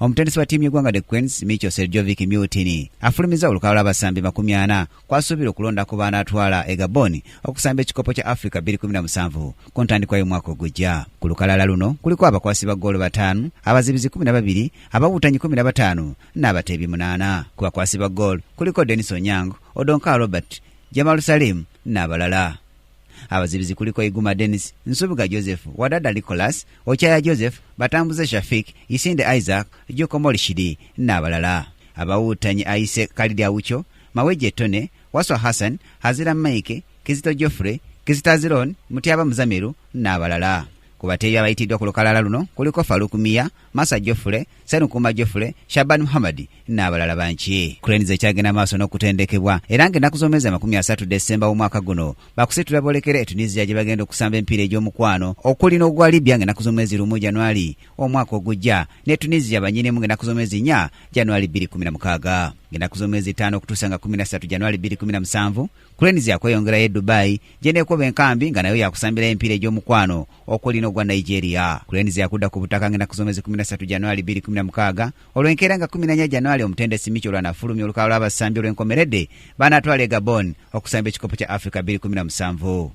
Omutendesi wa ttiimu y'eggwanga The Cranes, Micho Sredojevic Milutin, afulumizza olukalala lw'abasambi 40 kw'asuubira okulonda ku banaatwala e Gabon okusamba ekikopo kya Africa 2017 ku ntandikwa y'omwaka ogujja. Ku lukalala luno kuliko abakwasi ba ggoolo 5, abazibizi 12, abawuutanyi 15 n'abateebi 8. Ku bakwasi ba ggoolo kuliko Denis Onyango, Odonka Robert, Jamal Salim n'abalala. Abazibizi kuliko Iguma Dennis, Nsubuga Joseph, Wadada Nicholas, Ochaya Joseph, Batambuze Shafik, Isinde Isaac, Joko Morishidi n'abalala. Abawuutanyi Aise Khalid Aucho, Maweje Tone, Waswa Hassan, Hazira Mike, Kizito Geoffrey, Kizito Aziron, Mutyaba Muzamiru n'abalala. Ku bateebi abayitiddwa ku lukalala luno kuliko Faruk Mia, Masa Geoffrey, Serunkuma Geoffrey, Shaban Muhammad n'abalala bangi. Cranes ekyagenda maaso n'okutendekebwa era ng'ennaku z'omwezi 30 Desemba w'omwaka guno bakusitula boolekere e Tunisia gye bagenda okusamba emipiira egy'omukwano okuli n'ogwa Libya ng'ennaku z'omwezi 1 Januari omwaka ogujja ne Tunisia bannyinimu ng'ennaku z'omwezi 4 Januari 2016. Ng'ennaku z'omwezi 5 okutuusa nga 13 Januari 2017 Cranes yakweyongerayo e Dubai gye neekuba enkambi nga nayo yakusambirayo emipiira egy'omukwano okuli n'ogwa Nigeria. Cranes yakudda ku butaka ng'ennaku z'omwezi 13 Januari 2016 olw'enkeera nga 14 Januari omutendesi Micho lw'anaafulumya olukalala lw'abasambi olw'enkomeredde banaatwala e Gabon okusamba ekikopo kya Africa 2017.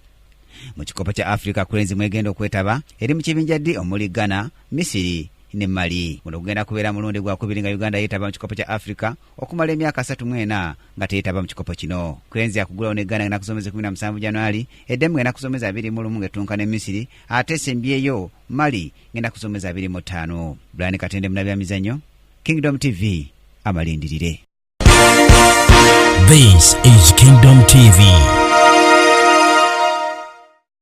Mu kikopo kya Africa Cranes mwegenda okwetaba eri mu kibinja D omuli Ghana, Misiri ne Mali. Guno gugenda kubeera mulundi gwakubiri nga Uganda yeetaba mu kikopo kya Africa okumala emyaka 34 nga teyeetaba mu kikopo kino. Cranes yakugulawo ne Ghana ng'ennaku z'omwezi 17 Januari, eddemu ng'ennaku z'omwezi 21 ng'ettunka ne Misiri, ate esembyeyo Mali ng'ennaku z'omwezi 25. Brian Katende munnabyamizannyo, Kingdom TV, amalindirire. This is Kingdom TV.